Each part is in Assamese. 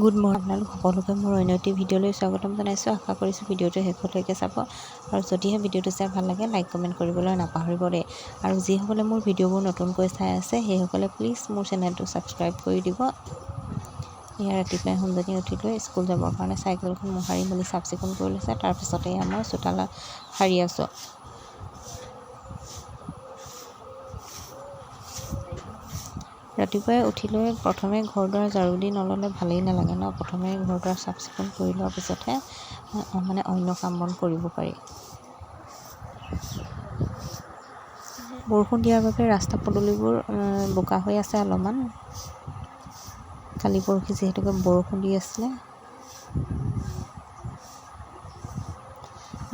গুড মৰ্ণিং আপোনালোক সকলোকে মোৰ অন্য এটি ভিডিঅ'লৈ স্বাগতম জনাইছোঁ। আশা কৰিছোঁ ভিডিঅ'টো শেষলৈকে চাব আৰু যদিহে ভিডিঅ'টো চাই ভাল লাগে লাইক কমেণ্ট কৰিবলৈ নাপাহৰিব দেই। আৰু যিসকলে মোৰ ভিডিঅ'বোৰ নতুনকৈ চাই আছে সেইসকলে প্লিজ মোৰ চেনেলটো ছাবস্ক্ৰাইব কৰি দিব। এয়া ৰাতিপুৱাই সোনজনী উঠি লৈ স্কুল যাবৰ কাৰণে চাইকেলখন মোহাৰি মেলি চাফ চিকুণ কৰি লৈছে। তাৰপিছতে এয়া মই চোতাল সাৰি আছোঁ। ৰাতিপুৱাই উঠি লৈ প্ৰথমে ঘৰ দুৱাৰ ঝাৰু দি নল'লে ভালেই নালাগে ন। প্ৰথমে ঘৰ দুৱাৰ চাফ চিকুণ কৰি লোৱাৰ পিছতহে মানে অন্য কাম বন কৰিব পাৰি। বৰষুণ দিয়াৰ বাবে ৰাস্তা পদূলিবোৰ বোকা হৈ আছে অলপমান। কালি পৰহি যিহেতুকে বৰষুণ দি আছিলে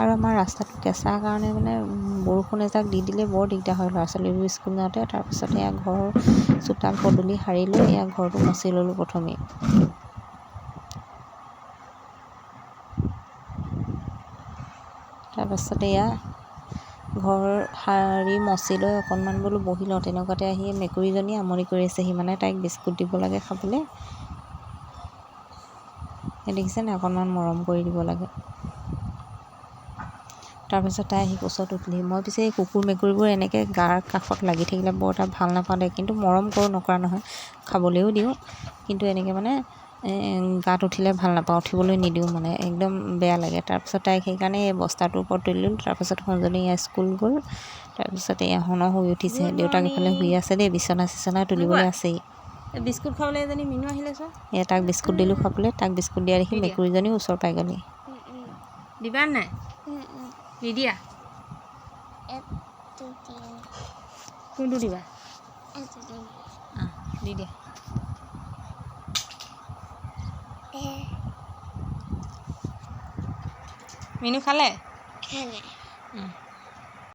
আৰু আমাৰ ৰাস্তাটো কেঁচা কাৰণে মানে বৰষুণ এজাক দি দিলে বৰ দিগদাৰ হয় ল'ৰা ছোৱালীবোৰ স্কুল যাওঁতে। তাৰপিছত এয়া ঘৰ চোতাল পদূলি সাৰি লৈ এয়া ঘৰটো মচি ল'লোঁ প্ৰথমেই। তাৰপাছত এয়া ঘৰ সাৰি মচি লৈ অকণমান বোলো বহি লওঁ। তেনেকুৱাতে আহি মেকুৰীজনী আমনি কৰি আছেহি, মানে তাইক বিস্কুট দিব লাগে খাবলৈ। দেখিছে নাই, অকণমান মৰম কৰি দিব লাগে। তাৰপাছত তাই আহি কোচত উঠিলহি। মই পিছে এই কুকুৰ মেকুৰীবোৰ এনেকৈ গাৰ কাষত লাগি থাকিলে বৰ এটা ভাল নাপাওঁ দেই, কিন্তু মৰম কৰোঁ নকৰা নহয়, খাবলৈও দিওঁ, কিন্তু এনেকৈ মানে গাত উঠিলে ভাল নাপাওঁ, উঠিবলৈ নিদিওঁ, মানে একদম বেয়া লাগে। তাৰপিছত তাইক সেইকাৰণে এই বস্তাটোৰ ওপৰত তুলি দিলোঁ। তাৰপাছত সোণজনী এয়া স্কুল গ'ল। তাৰপিছত এয়া সোণ শুই উঠিছে, গুড দেউতাক এইফালে শুই মৰ্ণিং। আছে দেই, বিচনা চিচনা তুলিবলৈ নোপোৱা আছেই। বিস্কুট খাবলৈ এজনী মিনু আহিলে চোৱা। এয়া তাক বিস্কুট দিলোঁ খাবলৈ। তাক বিস্কুট দিয়া দেখি দি দিয়া, মেকুৰীজনীও ওচৰ পাই গ'লহি। দিবা নাই? নিদিয়া? কোনটো দিবা? দি দিয়া। মিনু খালে?